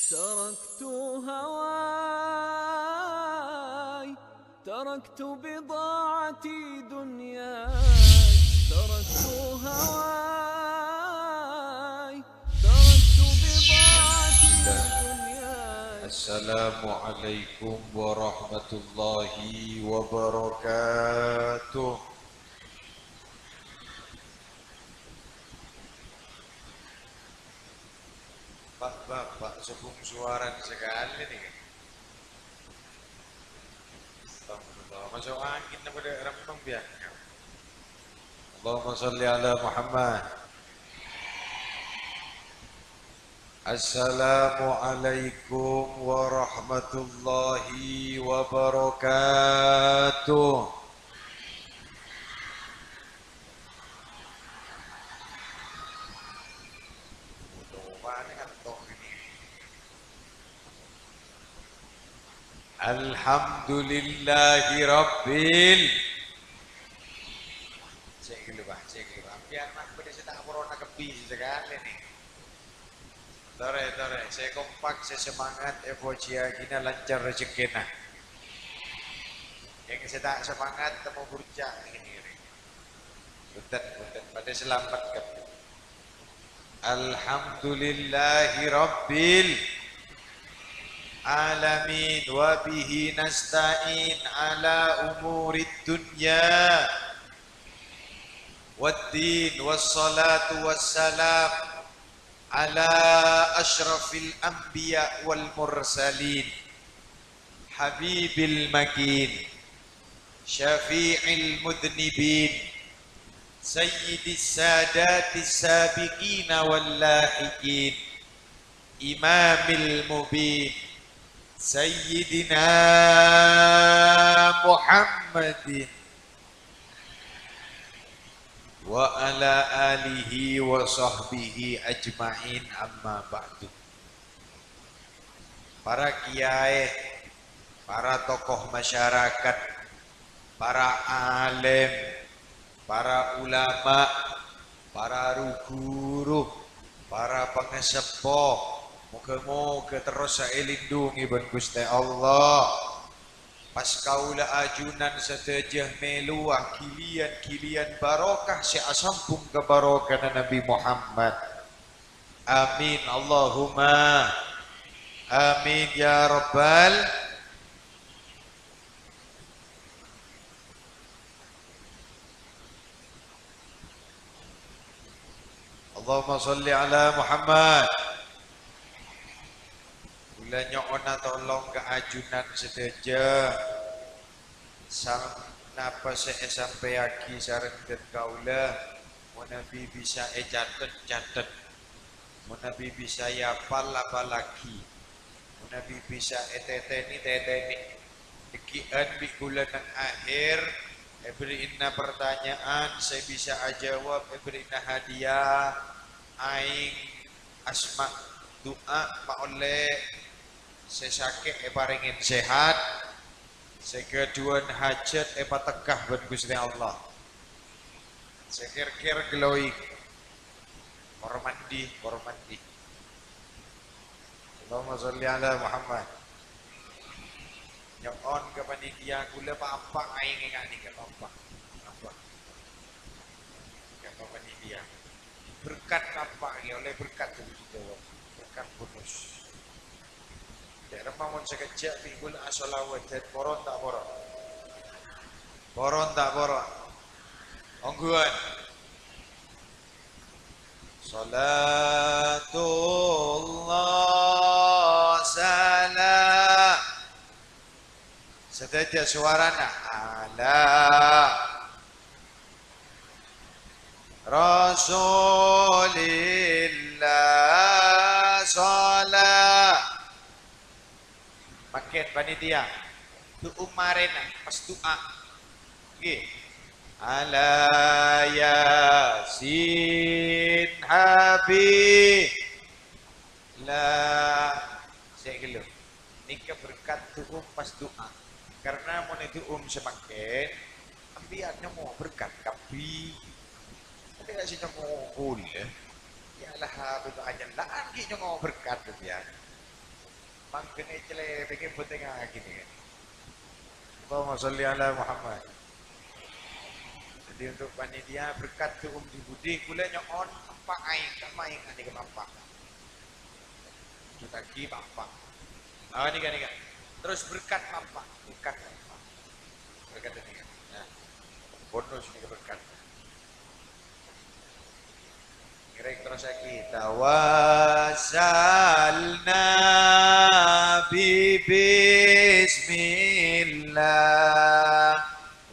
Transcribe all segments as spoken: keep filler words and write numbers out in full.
تركت هواي، تركت بضاعتي دنياي، تركت هواي، تركت بضاعتي دنياي. السلام عليكم ورحمة الله وبركاته. Pa'-bapa' sobung sowarana sakalè nèka. Astagfirullah. Maso' angin napa dâ' rempeng biya'. Allahumma shalli ala Muhammad. Assalamualaikum warahmatullahi wabarakatuh. Alhamdulillahi rabbil. Cek dulu, Pak. Cek dulu, Pak. Biar Pak, pada saya tak corona kebbi sekali nih. Tore, tore. Saya kompak, saya semangat, eh, pojiyagina lancar rezekkèna. Yang saya tak semangat, temu burca ini. Bhunten, bhunten. Pada selamat kebbi. Alhamdulillahi rabbil alamin, wa bihi nasta'in ala umurid dunya waddin, wassalatu wassalam ala asyrafil anbiya wal mursalin, habibil makin, syafi'il mudnibin, sayyidis sadatis sabiqina wal lahiqin, imamil mubin, sayyidina Muhammadin wa ala alihi wa sahbihi ajma'in, amma ba'du. Para kiyaè, para tokoh masyarakat, para alim, para ulama, para ru-ghuru, para pangaseppo, moghâ-moghâ terros saèlindhungi bân Ghustè Allah. Pas kaulâ ajunan sadhâjâ mèlowa ghiliyân-ghiliyân barokah sè asambhung ka barokana Nabbhi Muhammad. Amin, Allahumma amin, ya rabbal. Allahumma shalli ala Muhammad. Kaulâ nyo'ona tolong ka ajunan sadhâjâ. Sam-, napa sè èsampèyaghi sareng dhân kaulâ, manabi bisa ècatet, catet. Manabi bisa èapal, apallaghi. Manabi bisa ètètènè, tètènè. Dhâggi'ân bi' kaulâ neng akhèr, èberri'na partanya'an, sè bisa ajâwâb, èberri'na hadiah, aèng asma' du'a, paollè. Sè sakè' èparèngè sehat, sè ghâdhuwân hajhât èpatekka bân Ghustè Allah. Sè kèr-kèr glowing, kormandi, kormandi. Allahumma shalli ala Muhammad. Nyo'on ka panitia, kaulâ pa'-apa' aèng ènga' nèka, pa'-apa'. Pa'-apa'. Ka panitia. Berkat apa, ya, oleh berkat dari kita, Pak. Berkat bonus. Cè' remma mon sakejjhâ' bi' kaulâ asholawat, poron ta' poron? Poron ta' poron? Ongghuwân. Shalatullah salam. Sadhâjâ sowarana. Ala Rasulillah shalah. Mangkèn panitia, du'um marèna pas du'a. Ngghi. Ala Yasin Habib. La, sè ghâllu. Nèka berkat du'um pas du'a. Karena mon è du'um samangkèn, sampèyan nyongngo' berkat kabbhi. Sampèyan sè nyongngo' kaulâ. Ya Allah, bhâdhân anyella'an ghi' nyongngo' berkat sampèyan. Mangkèn èclèpèngè bhâtèngngaghi nèka. Allahumma sholli ala Muhammad. Jadi untuk panitia berkat tu'um di budi, kulâ nyo'on empa' aèng, empa' aèng nèka empa'. Jutagi empa'. Ah, nèka, nèka. Terus berkat empa', berkat empa'. Berkat nèka. Nah, bonus nèka berkat. Ngèrèng terrossaghi. Tawassalna bi bismillah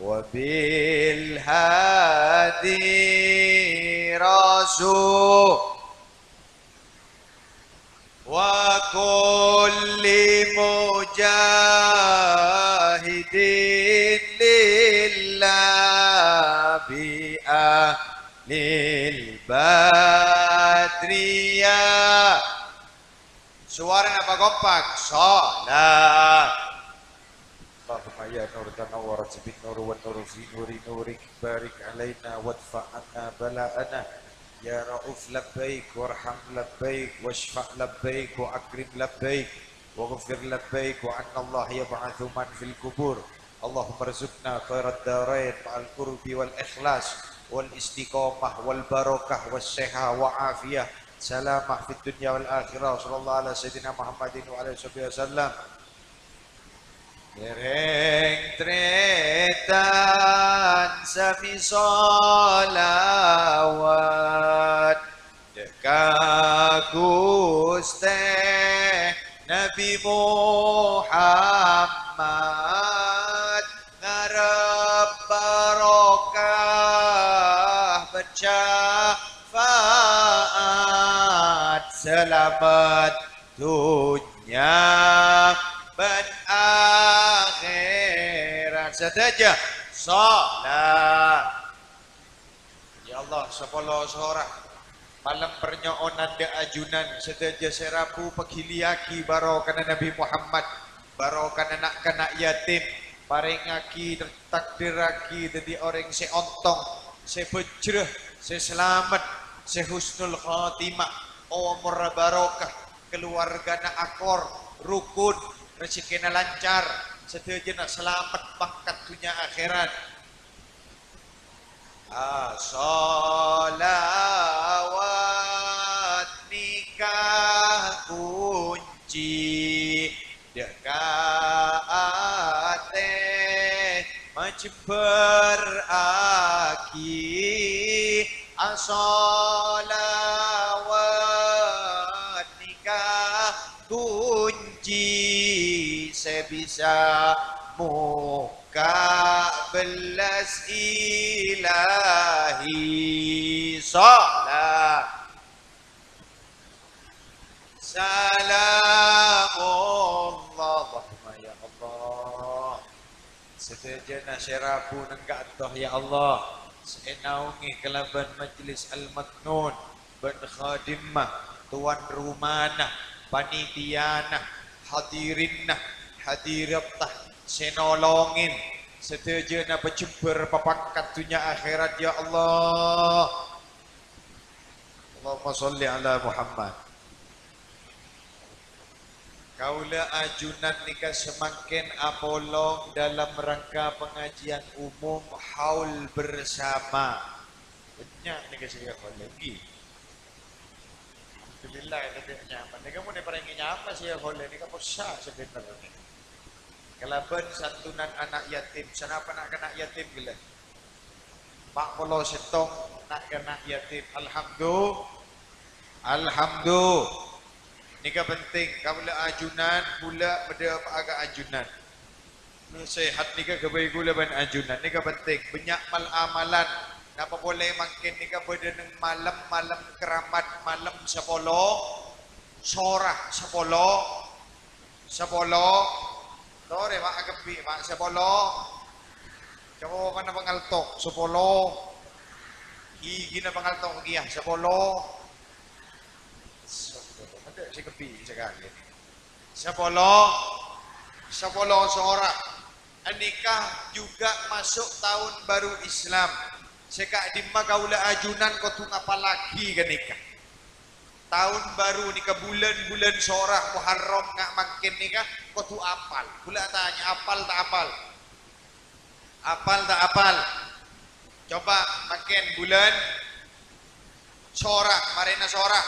wa bil hadi rasul. Wa kulli mujahidin lillah bi ahlil badriyah. Sowarana pakompak, sholat. Allahumma ya nur tanawwarat bin nur wan nur fi nuri nurik, barik alaina wadfa anna bala'ana. Ya Rauf labbaik, warham labbaik, wasfa' labbaik, wa akrim labbaik, waghfir labbaik, wa annallaha yab'atsu man fil qubur. Allahumma rzuqna khairat darain ma'al qurbi wal ikhlas, wal istiqomah, wal barokah, was seha wa afiyah, salamah fid dunya wal akhirah. Sallallahu ala sayyidina Muhammadin wa ala sahbihi wasallam. Ngèrèng tarètan sami sholawat, dâ' ka Ghustè Nabbhi Muhammad, ngarep barokah bân syafaat, salamet dhunnya bân akhèrat sadhâjâ. Sholat. Ya Allah, sapolo sora. Malem parnyo'onan dâ' ajunan sadhâjâ sè rabu paghiliyaghi barokana Nabbhi Muhammad, barokana na'-kana' yatim, parèngaghi ter-, takdirraghi dhâddhi orèng sè ontong, sè bhâjrâ, sè salamet, sè husnul khotimah, omorra barokah, kaluwargana akor, rukun, rejhekkèna lancar, sadhâjâna salamet pangkat dhunnya akhèrat. Asholawat nèka kunci dâ' ka atè majembhârraghi. Asholawat nèka kunci sè bisa mokka' bellas Ilahi. Sholat. Salamullah. Allahumma ya Allah. Sadhâjâna sè rabu neng ka'dinto, ya Allah, sè ènaongè kalabân majlis al-maknun, bân khadimma, towan rumana, panitiana, hadirinna, hadiratta, sè nolongè, sadhâjâna pajembhâr papangkat dhunnya akhèrat, ya Allah. Allahumma sholli ala Muhammad. Kaulâ ajunan nèka samangkèn apolong dalam rangka pengajian umum haul bersama. Bânnya' nèka sè èyaghâlâ, ènggi. Alhamdulillah, tadâ' nyamana. Nèka mon èparèngè nyama sè èyaghâlâ nèka possa' sabhendherra. Kalabân santunan ana' yatim. Sanapa na'-kana' yatim ghellâ'? Pa' polo sèttong na'-kana' yatim. Alhamdu-, alhamdu-, nèka penting. Kaulâ ajunan, kaulâ madhâpa'a ka ajunan. Nasehat nèka ghâbây kaulâ bân ajunan. Nèka penting. Bânnya' mal-amalan. Napa polè mangkèn nèka bâdâ neng malem, malem keramat, malem sapolo, sora sapolo, Sapolo. Torè, Pa', akabbi', Pa', sapolo. Cokona pangalto, sapolo. Ghigina pangalto kèya, sapolo. Sapolo. Adâ' sè kabbi' sakalè. Sapolo. Sapolo sora. Anèka juga masuk tahun baru Islam. Sè ka'dimma kaulâ ajunan kodhu ngapallaghi ghânèka. Taon bhâru nèka bulân-bulân Sora Muharram nga' mangkèn nèka kodhu apal. Kaulâ atanya, apal ta' apal? Apal ta' apal? Coba mangkèn bulân Sora, marèna Sora.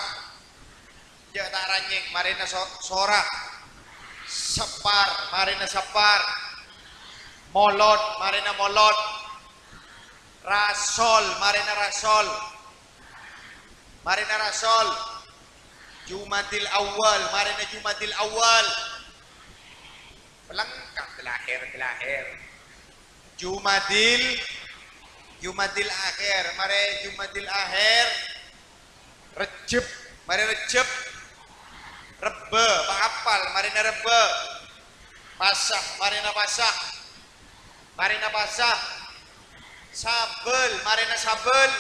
Jhâ' ta' ranyèng, marèna So-, Sora. Sapar, marèna Sapar. Molod, marèna Molod. Rasol, marèna Rasol. Marèna Rasol. Jumadil Awal, marèna Jumadil Awal. Pelengkap lahèr, lahèr. Jumadil, Jumadil Akhir, marè Jumadil Akhir. Rejjhep, marè Rejjhep. Rebbâ, pa' apal, marèna Rebbâ. Pasa, marèna Pasa. Marèna Pasa. Sabâl, marèna Sabâl.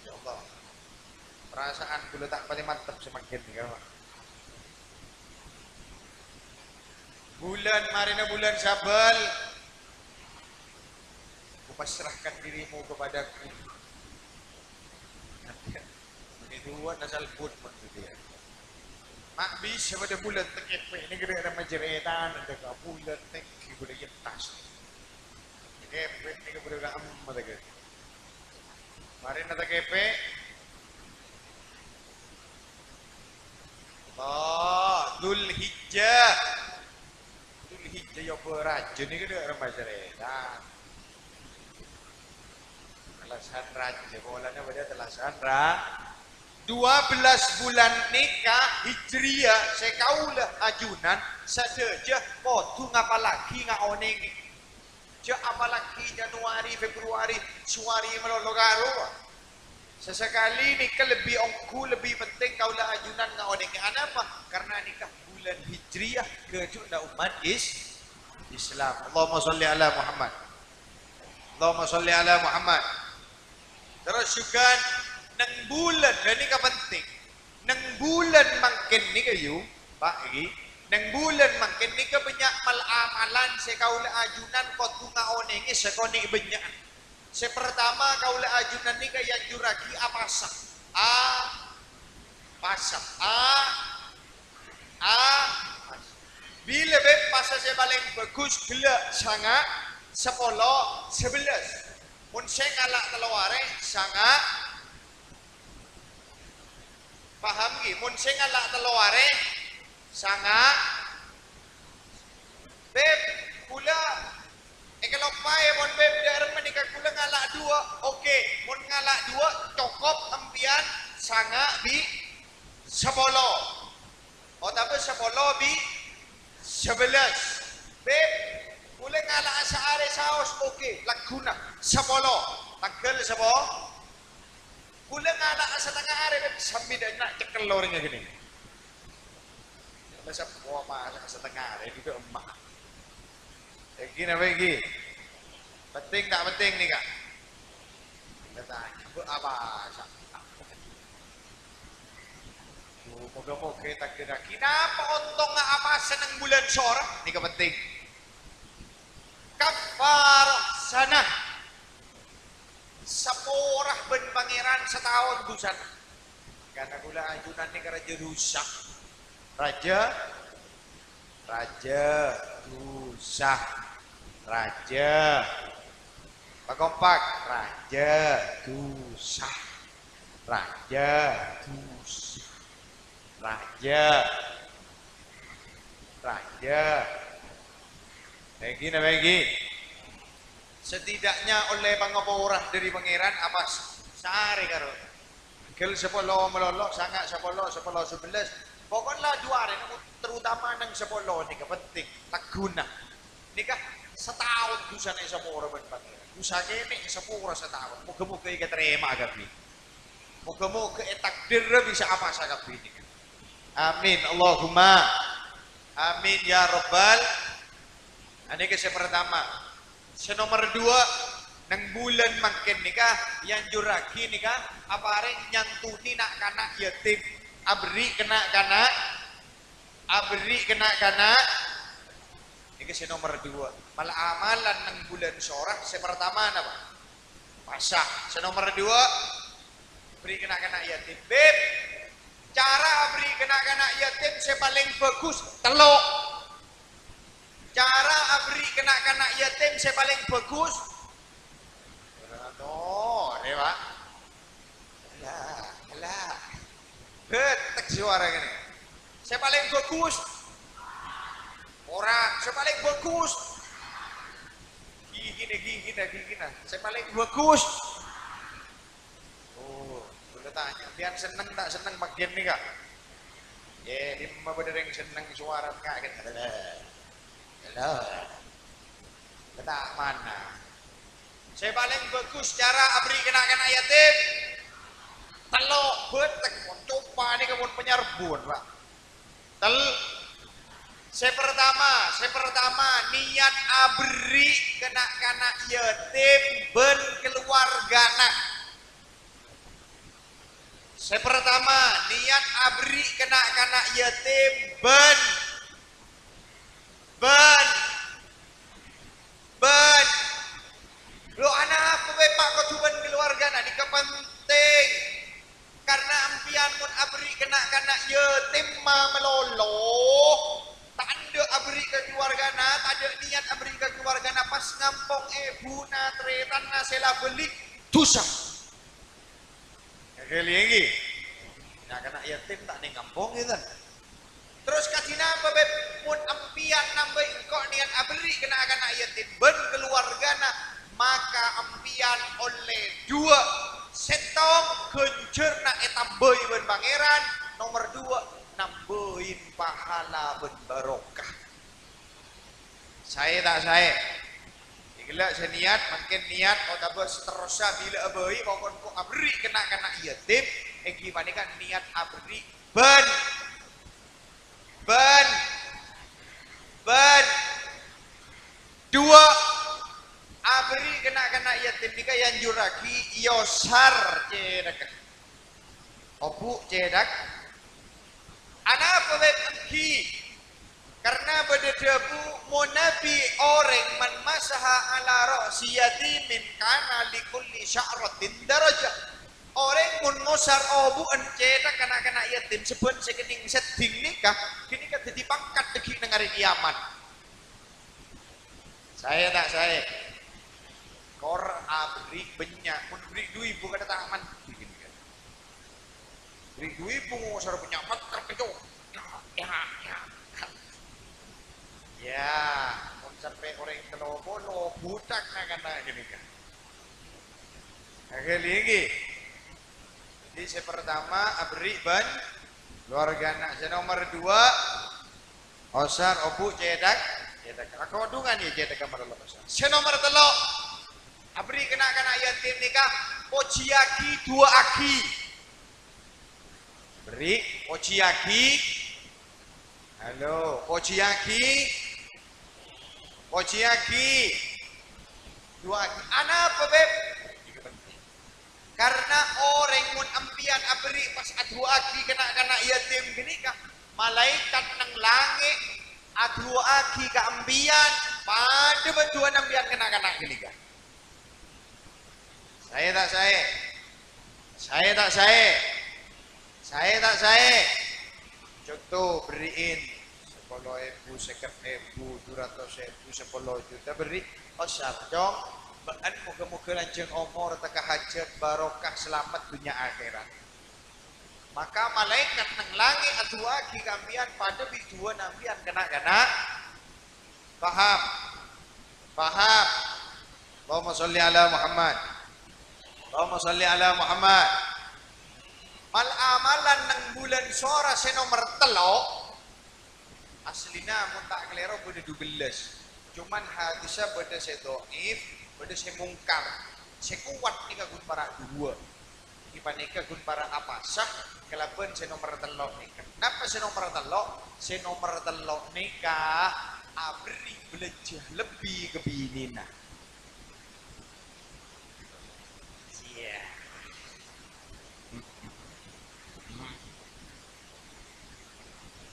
Ya Allah. Perasaan kaulâ ta' patè mantep samangkèn nèka, Pak. Bulân, marèna bulân Sabâl. Kupasrahkan dirimu kepadaku. Mangkèn duwâ' na salbut mon gitu ya. Ma' bisa padâ bulân takèpè' nèka dâ' rèng majârètan, adâ' ka bulân tèngghi bulân yentas. Takèpè' nèka bulân ka emma takèpè'. Marèna takèpè'. Oh, Dzulhijjah. Dzulhijjah ya bârâjâ nèka dâ' rèng majârètan. Tellasan rajâ, polana bâdâ tellasan ra-, dua belas bulan nèka Hijriyah sè kaulâ ajunan sadhâjâ kodhu ngapallaghi ngaonèngè. Jhâ' apallaghi Januari, Februari, Suwari malolo karowa. Sasakalè nèka lebbi ongghu, lebbi penting kaulâ ajunan ngaonèngè. Anapa? Karna nèka bulân Hijriyah, ghâjhuwânna ommat Is-, Islam. Allahumma shalli ala Muhammad. Allahumma shalli ala Muhammad. Terros jhughân neng bulân, ghânèka penting. Neng bulân mangkèn nèka, yu, Pak, iki. Neng bulân mangkèn nèka bânnya' mal-amalan sè kaulâ ajunan kodhu ngaonèngè sakonè' bânnya'an. Sè partama kaulâ ajunan nèka èanjurraghi apasa. A, pasa. A, a, pasa. Bilâ, Bib, pasa sè palèng bhâghus ghellâ' sanga', sapolo, sabellâs. Mon sè ngala' tello arè, sanga'. Paham ghi? Mon sè ngala' tello arè, sanga'. Bib, kaulâ èkaloppaè, mon Bib dâ' remma nèka kaulâ ngala' duwâ'. Oke, mon ngala' duwâ', cokop empèyan sanga' bi' sapolo. Otabâ sapolo bi' sabellâs. Bib, kaulâ ngala'a saarè saos, oke, lagghuna sapolo. Tangghâl sapo-, Kaulâ ngala'a satengnga arè, Bib, sambi dâ' enna' cekkel orèngnga ghânèka. Masa powa pasa satengnga arè, duduk emma'. Èngghi napa èngghi? Penting ta' penting nèka? Kita tanya, Bu, apasa? Moga-moga ètakdirraghi. Napa ontongnga apasa neng bulân Sora? Nèka penting. Kaffarah sanah. Sapora bân Pangèran sataon dusana. Karna kaulâ ajunan nèka rajâ dusa. Rajâ, rajâ dusa. Rajâ. Pakompak, rajâ dusa. Rajâ dusa. Rajâ. Rajâ. Èngghi napa èngghi? Setidaknya ollè pangapora dâri Pangèran apa s-, saarè karo. Tangghâl sapolo malolo, sanga', sapolo, sapolo, sabellâs. Pokokna la duwâ arè, terutama neng sapolo nèka penting, lagghuna. Nèka sataon dusana èsapora bân Pangèran. Dusa kènè' èsapora sataon. Moga-moga èkatarèma kabbhi. Moga-moga ètakdirra bisa apasa kabbhi nèka. Amin. Allahumma amin ya rabbal. Anèka sè partama. Sè nomer duwâ', neng bulân mangkèn nèka èanjurraghi nèka aparèng nyantunè na'-kana' yatim. Aberri' ka na'-kana', aberri' ka na'-kana'. Nèka sè nomer duwâ'. Mal-amalan neng bulân Sora sè partama napa? Masa. Sè nomer dua, aberri' kana'-kana' yatim. Bib, cara aberri' kana'-kana' yatim sè palèng bhâghus, tello'. Cara aberri' kana'-kana' yatim sè palèng bhâghus. Ora tore, Pak. Ella, ella. Bâtek sowara kènè'. Sè palèng bhâghus. Ora, sè palèng bhâghus. Ghi-ghina, ghi-ghina, ghi-ghina. Sè palèng bhâghus. Oh, kaulâ tanya, sampèyan senneng ta' senneng maghân nèka? Yè, dimma bâdâ rèng senneng sowara nèka, kan? Ella. Ella. Kata' mana? Sè palèng bhâghus cara aberri' kana'-kana' yatim. Tello' bâtek, mon copa nèka mon panyarbun, Pak. Tel-, sè pertama, sè pertama, niyat aberri' kana'-kana' yatim bân kaluwargana. Sè pertama, niyat aberri' kana'-kana' yatim bân, bân, bân. Lo, anapa bâi, Pak, kodhu bân kaluwargana? Nèka penting. Karna empèyan mon aberri' kana'-kana' yatim ma-, malolo, ta' endâ' aberri' ka kaluwargana, tadâ' niyat aberri' ka kaluwargana, pas ngampong èbhuna, tarètanna sè la bâli, dhusa. Ènggi, ènggi. Nah, kana' yatim ta' neng kampong, ya, kan? Terros kadhi napa, Bib? Mon empèyan nambâi engko' niyat aberri' kana'-kana' yatim bân kaluwargana, maka empèyan ollè duwâ'. Sèttong, ghânjhârna ètambâi bân Pangèran. Nomer duwâ', nambâi pahala bân barokah. Saè ta' saè? Ghellâ' sè niyat, mangkèn niyat, otabâ saterrossa bilâ abâi, pokon ko' aberri' kana'-kana' yatim, ènggi panèka niyat aberri' bân, bân, bân. Duwâ', aberri' kana'-kana' yatim nèka èanjurraghi èosar cèthagghâ. Obu' cèthak. Anapa bâi ènggi? Karna bâdâ dhâbu, mon nabi orèng, "Man masaha ala ra'si yatimin kana li kulli sya'ratin darajah." Orèng mon ngosar obu'en cèthak kana'-kana' yatim sabbhân sakènèng seddhing nèka, ghânèka dhâddhi pangkat dhâggi' neng arè kiyamat. Saè ta' saè? Kor aberri' bânnya', mon berri' du èbu kadhâ' ta' mandhi ghânèka. Berri' du èbu ngosar bânnya' mater keco. Ya, ya, ya. Ya, mon sampè' orèng tello polo, budak na-kana' ghânèka. Aghâli ènggi. Dhâddhi sè pertama, aberri' bân kaluwargana. Sè nomer duwâ', osar obu' cèthak, cèthak. Akodhungan, ya, cèthak ka marlo osar. Sè nomer tello', aberri' kana'-kana' yatim nèka, pojiyâghi, du'aaghi. Berri', pojiyâghi. Halo, pojiyâghi. Pojiyâghi. Du'aaghi. Anapa, Bib? Nèka penting. Karna orèng mon empèyan aberri' pas adu'aaghi kana'-kana' yatim ghânèka, malaèkat neng langngè' adu'aaghi ka empèyan, padâ bân du'ana empèyan kana'-kana' ghânèka. Saè ta' saè? Saè ta' saè? Saè ta' saè? Conto, berri'in sapolo èbu, sèket èbu, du ratos èbu, sapolo juta, berri'. Osar, Cong. Bâ'ân moghâ-moghâ lanjhâng omor, tekka hajhât, barokah, salamet dhunnya akhèrat. Maka malaèkat neng langngè' adu'aaghi ka empèyan padâ bi' du'ana empèyan kana'-kana'. Paham? Paham? Allahumma sholli ala Muhammad. Allahumma sholli ala Muhammad. Mal-amalan neng bulân Sora sè nomer tello', aslina mon ta' kalèro bâdâ dubellâs. Cuman hadissa bâdâ sè dhaif, bâdâ sè mungkar. Sè kowat nèka ghun para' duwâ'. Ènggi panèka ghun para' apasa kalabân sè nomer tello' nèka. Napa sè nomer tello'? Sè nomer tello' nèka aberri' bâlânjhâ lebbi ka binèna. Iyâ.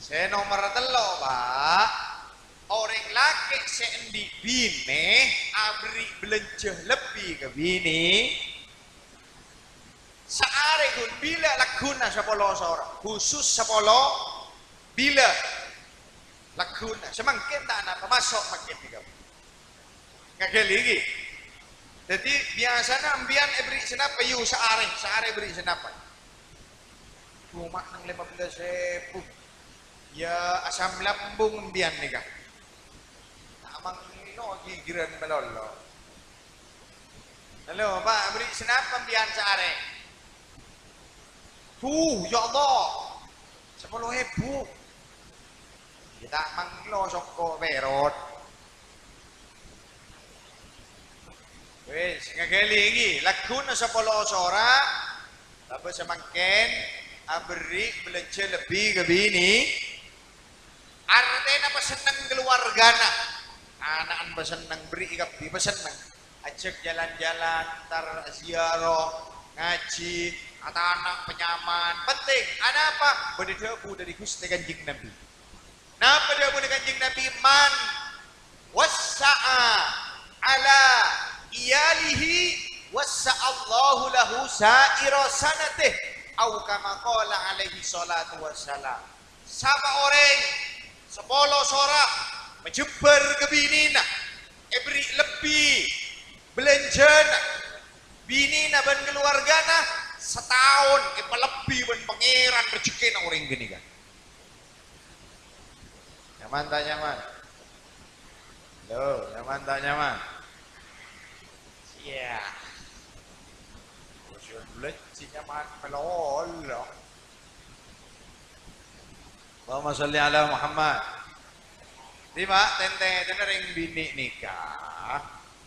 Sè nomer tello', Pak, orèng lakè' sè andi' binè aberri' bâlânjhâ lebbi ka binè, Bilâ lagghuna sapolo sora, khusus sapolo bilâ lagghuna. Samangkèn ta' anapa, maso' mangkèn nèka. Ngaghâli ghi. Dhâddhi, biyasana embiyan èberri' sanapa, yu, saarè, saarè èberri' sanapa? Coma neng lèma bellâs èbu. Ya, asam lambung embiyan nèka. Ta' manglo ghighirân malolo. Halo, Pak, beri sanapa embiyan saarè? Duh, ya Allah. Sapolo èbu. Ya, ta' manglo soko perot. Wis, ngaghâli ghi, lagghuna sapolo sora, bâbâ samangkèn aberri' bâlânjhâ lebbi ka binè. Artèna pasenneng kaluwargana. Ana'na pasenneng, berri' kabbhi pasenneng. Ajhâk jalan-jalan, entar ziarah, ngajhi, atana' panyaman. Penting, anapa? Bâdâ dhâbu dâri Ghustè Kanjeng Nabi. Napa dhâbuna Kanjeng Nabi? "Man wassa'a ala iyalihi, wassa'allahu lahu sa'ira sanatih." Au kama qala alaihi salatu wassalam. Sapa orèng sapolo sora majembhâr ka binèna, èberri' lebbi bâlânjhâna binèna bân kaluwargana, sataon èpalebbi bân Pangèran rejhekkèna orèng ghânèka. Nyaman ta' nyaman? Halo, nyaman ta' nyaman? Iyâ. Khusus bâlânjhâ nyaman malolo. Allahumma sholli ala Muhammad. Dhimma, tèn-tènna rèng binè' nèka,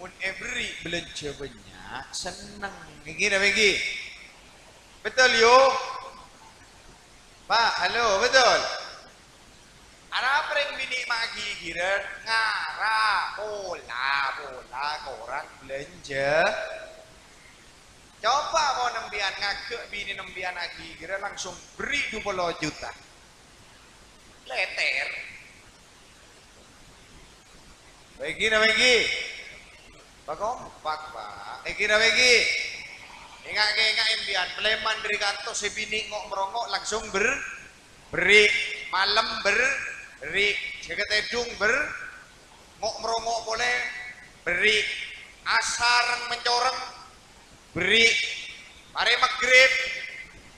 mon èberri' bâlânjhâ bânnya', senneng. Èngghi napa èngghi? Betul, yu? Pak, halo, betul? Arapa rèng binè' ma' ghighirân, ngara, pola, pola, korang bâlânjhâ. Coba mon embiyan ngaghâ' binè embiyan aghighirân langsung berri' dupolo juta. Lètèr. Bâgi napa èngghi? Pakompak, Pak. Èngghi napa èngghi? Èngà', èngà' embiyan, palèman dâri kanto sè binè' ngo'-mrongo' langsung ber-, berri'. Malem ber-, berri'. Jâgâ tèdung ber-, ngo'-mrongo' polè, berri'. Asarèng mancorèng, berri'. Marè magrib,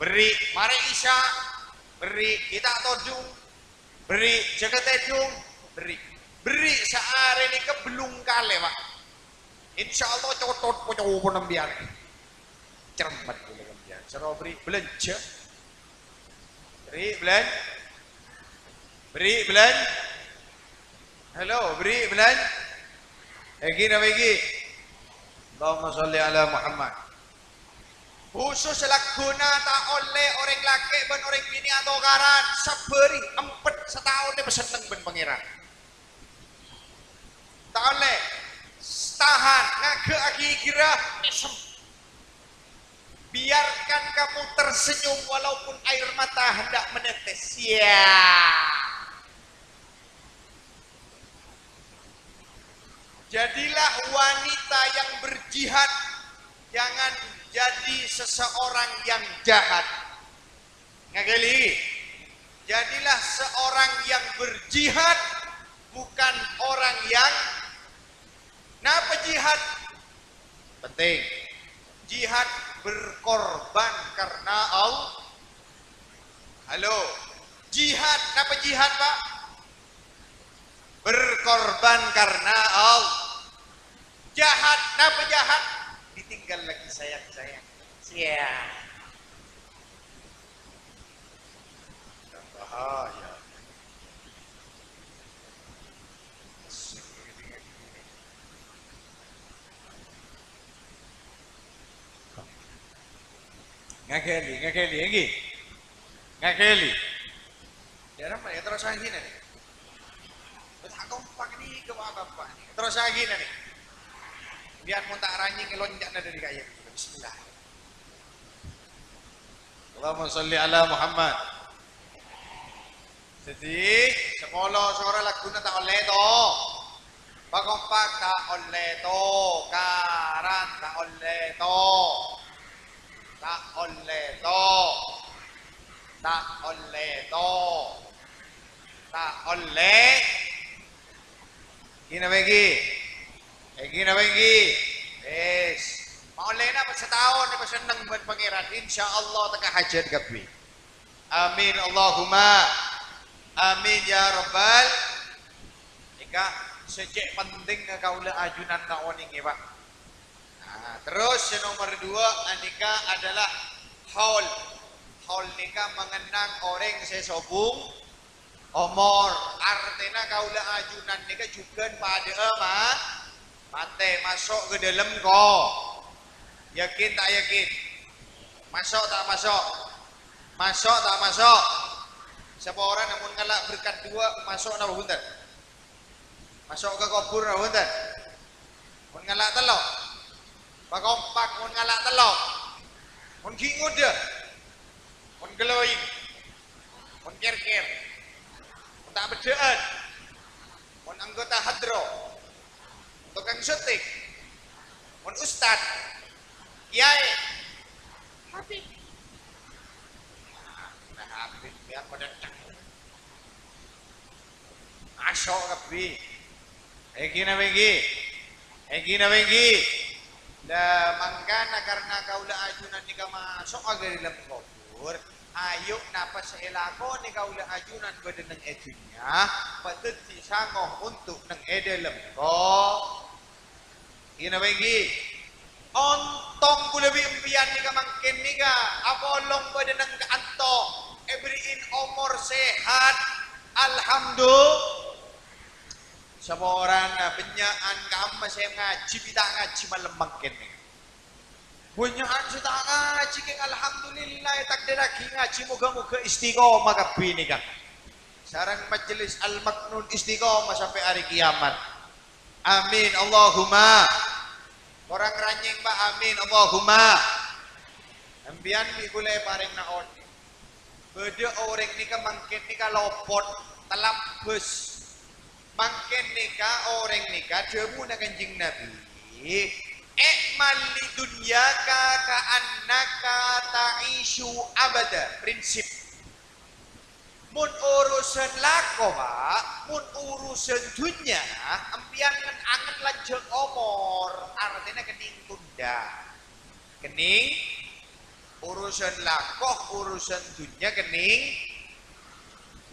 berri'. Marè isya, berri'. Ghi' ta' todung, berri'. Jâgâ tèdung, berri'. Berri' saarè nèka bellung kalè, Pak. Insyaallah cotot poco ponembiyan. Cermet kaulâ kembiyan. Soro berri' bâlânjhâ. Berri' bâlân-, berri' bâlân-, halo, berri' bâlân-, èngghi napa èngghi? Allahumma sholli ala Muhammad. Khusus lagghuna ta' ollè orèng lakè' bân orèng binè' atokaran, sabâri, empet, sataon èpasenneng bân Pangèran. Ta' ollè. Tahan, ngaghâ' aghighirâ, mèsem. Biarkan kamu tersenyum walaupun air mata hendak menetes. Ya. Jadilah wanita yang berjihad, jangan jadi seseorang yang jahat. Ngaghâli. Jadilah seorang yang berjihad, bukan orang yang, napa jihad? Penting. Jihad berkorban karena Allah. Halo. Jihad, napa jihad, Pak? Berkorban karena Allah. Jahat, napa jahat? Ditinggal lagi sayang-sayang. Sia. Bahaya. Ngaghâli, ngaghâli, èngghi. Ngaghâli. Ya, ramai, ya, terus lagi nih. Terus aku pakai ini ke apa, apa nih? Terus lagi nih. Biar mau tak ranying loncat dari kayu. Bismillah. Allahumma sholli ala Muhammad. Dhâddhi, sapolo sora lagghuna ta' ollè, to? Pakompak ta' ollè, to? Karan ta' ollè, to? Ta' ollè to. Ta' ollè to. Ta' ollè. Ghi napa ènggi? Ènggi napa ènggi? Wis. Maollèna pas sataon èpasenneng bân Pangèran. Insyaallah tekka hajhât kabbhi. Amin, Allahumma. Amin, ya Rabbal. Nèka sè cè' pentingnga kaulâ ajunan ngaonèngè, Pak. Nah, terros sè nomer dua anèka adalah haul. Haul nèka mangennang orèng sè sobung omor. Artèna kaulâ ajunan nèka jhughân padâ'â ma-, matè, maso' ka dâlem ko-, yakin ta' yakin? Maso' ta' maso'? Maso' ta' maso'? Saporana mon ngala' berkat dua, maso' napa bhunten? Maso' ka kobhur napa bhunten? Mon ngala' tello'? Pakompak mon ngala' tello'? Mon ghi' ngodâ? Mon glowing? Mon kèr-kèr? Mon ta' beddhâ'ân? Mon anggota hadro? Mon tokang syuting? Mon ustad? Kiyaè? Habib? Nah, habib, biar pada ceng. Maso' kabbhi. Ènggi napa ènggi? Ènggi napa ènggi? La, mangkana karna kaulâ ajunan nèka maso'a ka dâlem kobhur, ayo napa sè èlakonè kaulâ ajunan bâdâ neng è dhunnya, padâddhi sango untuk neng è dâlem ko-, Ènggi napa ènggi? Ontong kaulâ bi' empèyan nèka mangkèn nèka apolong bâdâ neng ka'anto, èberri'in omor sehat. Alhamdulillah. Saporana bânnya'an ka'amma sè ngajhi bi' ta' ngajhi malem mangkèn nèka. Bânnya'an sè ta' ngajhi, kèng alhamdulillah ètakdirraghi ngajhi, moghâ-moghâ istiqomah kabbhi nèka. Sareng Majelis Al-Maknun istiqomah sampè' arè kiyamat. Amin, Allahumma. Korang ranyèng, Pak. Amin, Allahumma. Empèyan bi' kaulâ èparèngana onèng. Bâdâ orèng nèka mangkèn nèka lopot, talambâs. Mangkèn nèka orèng nèka dhâbuna Kanjeng Nabi, "I'mal li dunyaka ka'annaka ta'isyu abada." Prinsip. Mon urusan lako, Pak, mon urusan dhunnya, empèyan ngen-angen lanjhâng omor, artèna kennèng tunda. Kennèng urusan lako, urusan dhunnya kennèng.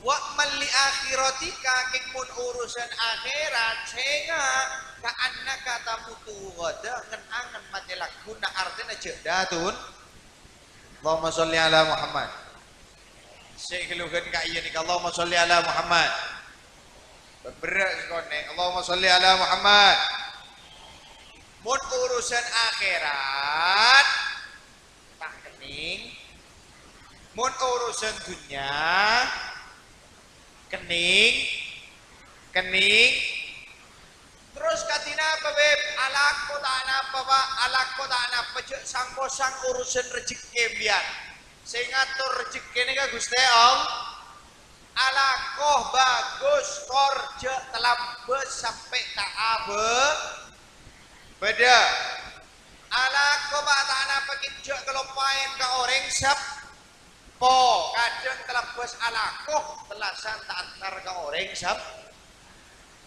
"Wa'mal li akhiratika," kèng mon urusan akhèrat, sènga', "ka'annaka tamutu ghada," ngen-angen matè lagghuna, artèna jhâ' dâtun. Allahumma sholli ala Muhammad. Sè ghâllu ghân ka'iyâ nèka, Allahumma sholli ala Muhammad. Bâbârâ' sakonè', Allahumma sholli ala Muhammad. Mon urusan akhèrat, ta' kennèng. Mon urusan dhunnya, kennèng. Kennèng. Terros kadhi napa, Bib? Alako ta' napa, Pak? Alako ta' napa? Jhâ' sang-posang urusan rejhekkè, biyan. Sè ngator rejhekkè nèka Ghustè Allah. Alako bhâghus, tor jhâ' talambâs sampè' ta' abâ-, bâdâ. Alako, Pak, ta' napa ghi' jhâ' kaloppaèn ka orèng sep-, po, kadhâng talambâs alako, tellasan ta' entar ka orèng sab-,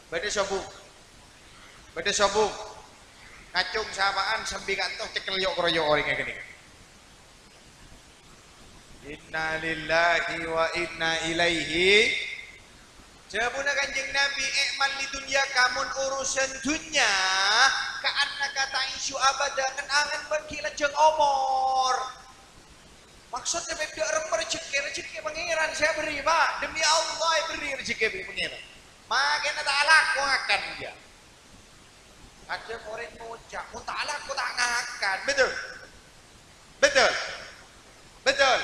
bâdâ sobung. Bâdâ sobung. Ngacong sapa'an sambi kantos cekkel yok-royok orèngnga ghânèka. Inna lillahi wa inna ilaihi. Dhâbuna Kanjeng Nabi, "I'mal li dunyaka," mon urusan dhunnya, "ka'annaka ta'isyu abada," ngen-angen bân ghi' lanjhâng omor. Maksodda bâdâ remma rejhekkè, rejhekkè Pangèran sè aberri', Pak. Demi Allah, èberri' rejhekkè bi' Pangèran. Makèna ta' alako ngakan, iyâ. Kadhâng orèng ngoca', "Mon ta' alako, ta' ngakan." Betul? Betul? Betul?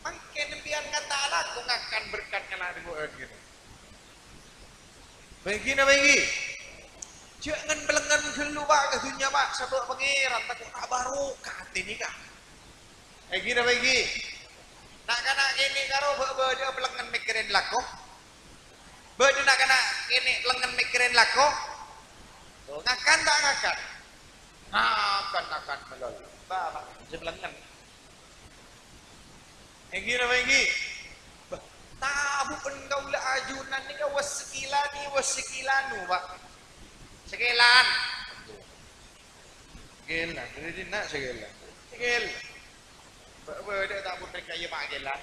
Mangkèn empèyan kan ta' alako ngakan berkat ngala' dâbu'ân, gitu. Bânggi napa bânggi? Jhâ' ngen-pelengngen ghâllu, Pak, ka dhunnya, Pak, sabâ' Pangèran tako' ta' barokah atè nèka. Bânggi napa bânggi? Na'-kana' kènè' karo bâ-, bâdâ'â pelengngen mèkkèrè lako? Bâdâ na'-kana' kènè' pelengngen mèkkèrè lako? Tuh, ngakan ta' ngakan? Ngakan, ngakan malolo. Apa, Pak? Sè bâlângen. Èngghi napa èngghi? Bâh, tabu'en kaulâ ajunan nèka wasakilani, wasakilanu, Pak. Sakelan. Sakelan. Dhâri dinna' sakelan. Sakelan. Bâ-, bâdâ ta' putri kaya Pak Kelan?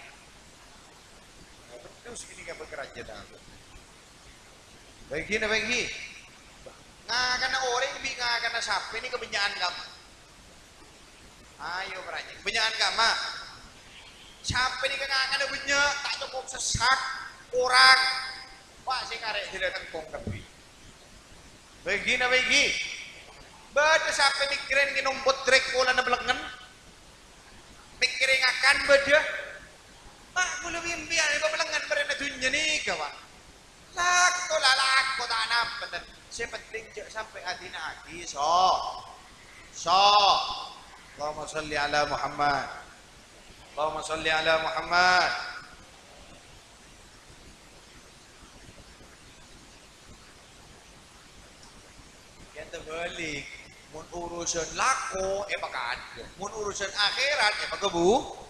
Bâdâ sè kènè' ka pèkkèran jâ' tabu'. Bâghi napa èngghi? Ngakana orèng bi' ngakana sapè nèka bânnya'an kamma. Ayo, para' nèka bânnya'an kamma. Sapè nèka ngakana bânnya', ta' cokop sè sat, korang. Wa' sè ngarè' jârèya tengkong kabbhi. Bâghi napa èngghi? Bâdâ sapè mèkkèrè ngènom bodrek polana bâlângen? Mèkkèrè ngakan bâdâ? Ma' kaulâ bi' empèyan èpabâlângen marèna dhunnya nèka, Pak. Lako la lako ta' napa ten. Sè penting jâ' sampè' adina'aghi, so. So. Allahumma shalli ala Muhammad. Allahumma shalli ala Muhammad. Yâ tabâlik, mon urusan lako èpakadâ, mon urusan akhèrat èpakabu-,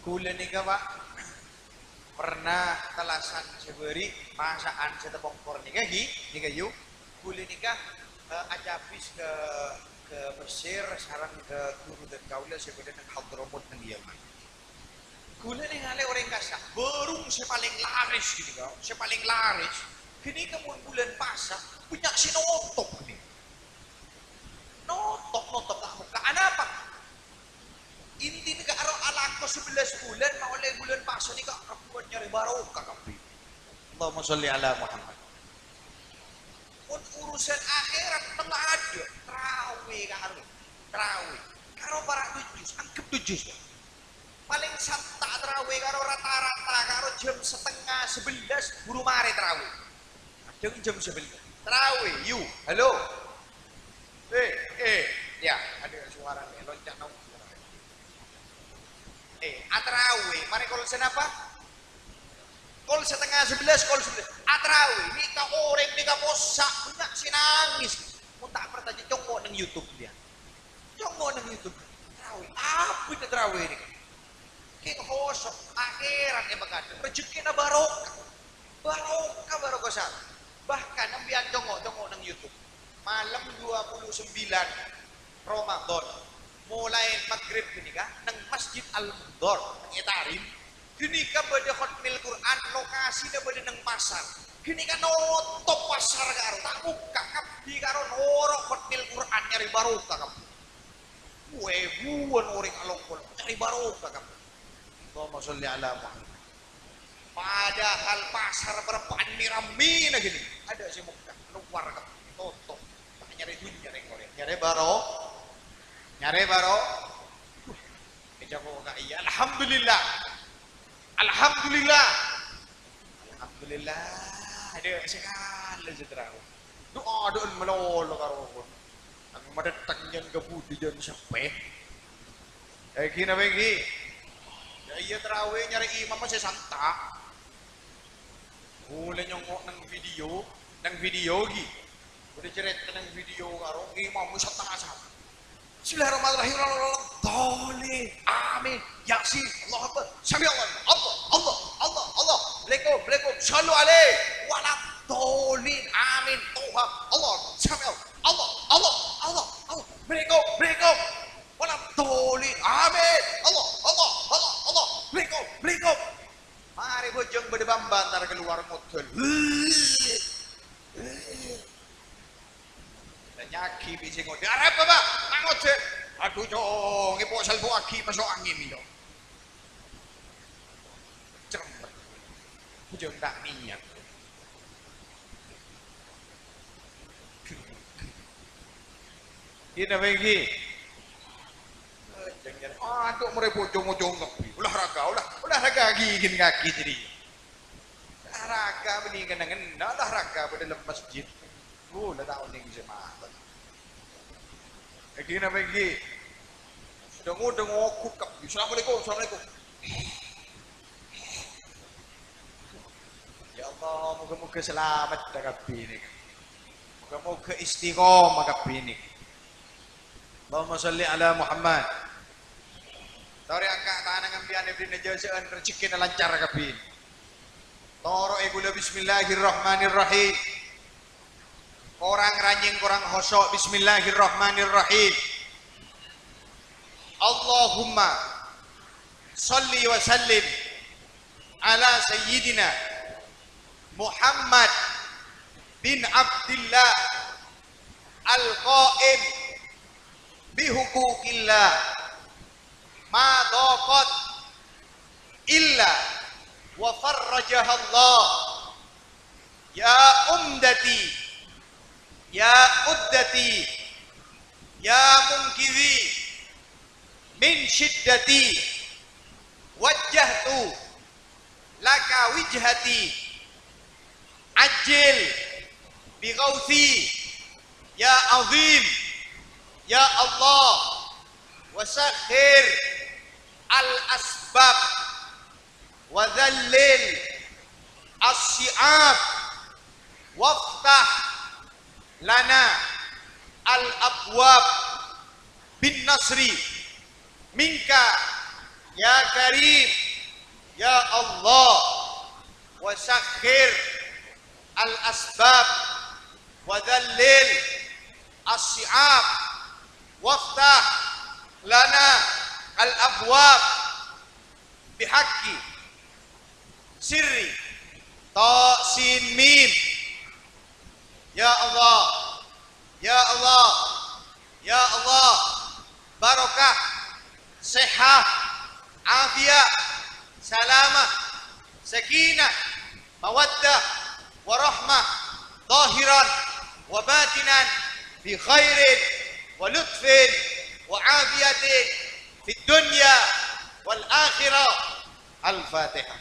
Kaulâ nèka, Pak, pernah tellasan sè bâri', masa'an sè tapongkor nèka, ghi, nèka, yu. Kaulâ nèka, eh, acabis ka, ka Mesir sareng ka ghuru dhân kaulâ sè bâdâ neng Hadramut, neng Yaman. Kaulâ nèngalè orèng kassa', bârung sè palèng laris ghânèka, sè palèng laris. Ghânèka mon bulân pasa, bânnya' sè notop ghânèka. Notop, notop, ta' mokka. Anapa? Intina karo alako sabellâs bulân, maollè bulân pasa nèka kabbhuwân nyarè barokah kabbhi. Allahumma sholli ala Muhammad. Mon urusan akhèrat, neng adâ', trawè karo. Trawè. Karo para' dujus, angghep dujus. Palèng santa' trawè karo rata-rata karo jam satengnga sabellâs buru marè trawè. Kadhâng jam sabellâs. Trawè, yu, halo. Eh, eh, yâ, adâ' suarana, lonca' nong. Eh, atrawè, marè kol sanapa? Kol satengnga sabellâs, kol sabellâs. Atrawè, nèka orèng nèka possa', bânnya' sè nangès. Mon ta' parcajâ, congo' neng YouTube, yâ. Congo' neng YouTube. Trawè. Abdhina trawè nèka. Kèng khosok, akhèrat èpakadâ. Rejhekkèna barokah. Barokah, barokah sala. Bahkan, empèyan congo', congo' neng YouTube. Malem dua puluh sembilan Ramadan. Molaè maghrib ghânèka, neng Masjid Al-Munzar, neng Etarim. Ghânèka bâdâ khotmil Qur'an, lokasina bâdâ neng pasar. Ghânèka notop pasar karo, ta' bukka' kabbhi karo noro' khotmil Qur'an nyarè barokah kabbhi. Èbuwân orèng alongkol nyarè barokah kabbhi. Allahumma sholli ala Muhammad. Padahal pasar bârâmpa'an mè-rammèna ghânèka. Adâ' sè mokka, kalowar kabbhi, totop. Ta' nyarè dhunnya rèng-orèng. Nyarè baro-, nyarè baro-, Èjâwâb ka iyâ, alhamdulillah. Alhamdulillah. Alhamdulillah. Adâ' sakalè sè trawè. Du'a, du'a malolo karo pon. Tang madâteng jân kabudi jân seppè. Èngghi napa èngghi? Yâ iyâ trawè nyarè imam sè santa'. Kaulâ nyongo' neng video, neng video ghi. Bâdâ carèta neng video karo imam santa' sapa. Bismillahirrahmanirrahim. Waladdallin. Amin. Yasin. Allahu Akbar. Sami Allah. Allah, Allah, Allah, Allah. Assalamualaikum, assalamualaikum. Shallu alaihi. Waladdallin. Amin. Toha. Allah. Sami Allah. Allah, Allah, Allah, Allah. Assalamualaikum, assalamualaikum. Waladdallin. Amin. Allah, Allah, Allah, Allah. Assalamualaikum, assalamualaikum. Marè bhâjâng bâdâ bâmbâ entar kalowar modâl. Tanya'aghi bi' sè ngodâ. "Arapa, Pak? Ma' ngodâ?" "Adhu, Cong, èpo' salbhuwâghi maso' angèn, Cong." Cermet. Bhâjâng ta' nèyat. Èngghi napa èngghi? Adhu, marè bhâjâng-bhâjâng kabbhi. Olahraga, olah-, olahraga ghi, ghi, kaki jârèya. Olahraga bânnè kenangan, olahraga bâdâ lem masjid. Oh, la ta' onèng sè mata. Èngghi napa èngghi? Dengngol-dengngol kabbhi. Assalamualaikum, assalamualaikum. Ya Allah, moga-moga salamet kabbhi nèka. Moga-moga istiqomah kabbhi nèka. Allahumma shalli ala Muhammad. Torè angka' tanangan bi' anèbri najâsa'an, rejekkèna lancar kabbhi. Toro'è ghulâ, bismillahirrahmanirrahim. Korang ranyèng, korang khusyu', bismillahirrahmanirrahim. Allahumma shalli wa sallim ala sayyidina Muhammad bin Abdillah al-qa'im bi huquqillah ma dhaqat illa wa farrajahallah. Ya umdati, ya uddati, ya munqidhi min syiddati, wajjahtu laka wijhati, ajjil bi ghauthi, ya azim, ya Allah, wa sakhir al asbab, wa dhallil as-si'ab, waftah lana al abwab bin nasri minka ya karim ya Allah, wa sakhir al asbab, wa dhallil as-si'ab, waftah lana al abwab bihaqqi sirri ta sin mim. Ya Allah, ya Allah, ya Allah, barokah, sehat, afiat, salamah, sakinah, mawaddah, wa rahmah, zahiran wa batinan, bi khairin wa lutfin wa afiyatin fid dunya wal akhirah. Al-Fatihah.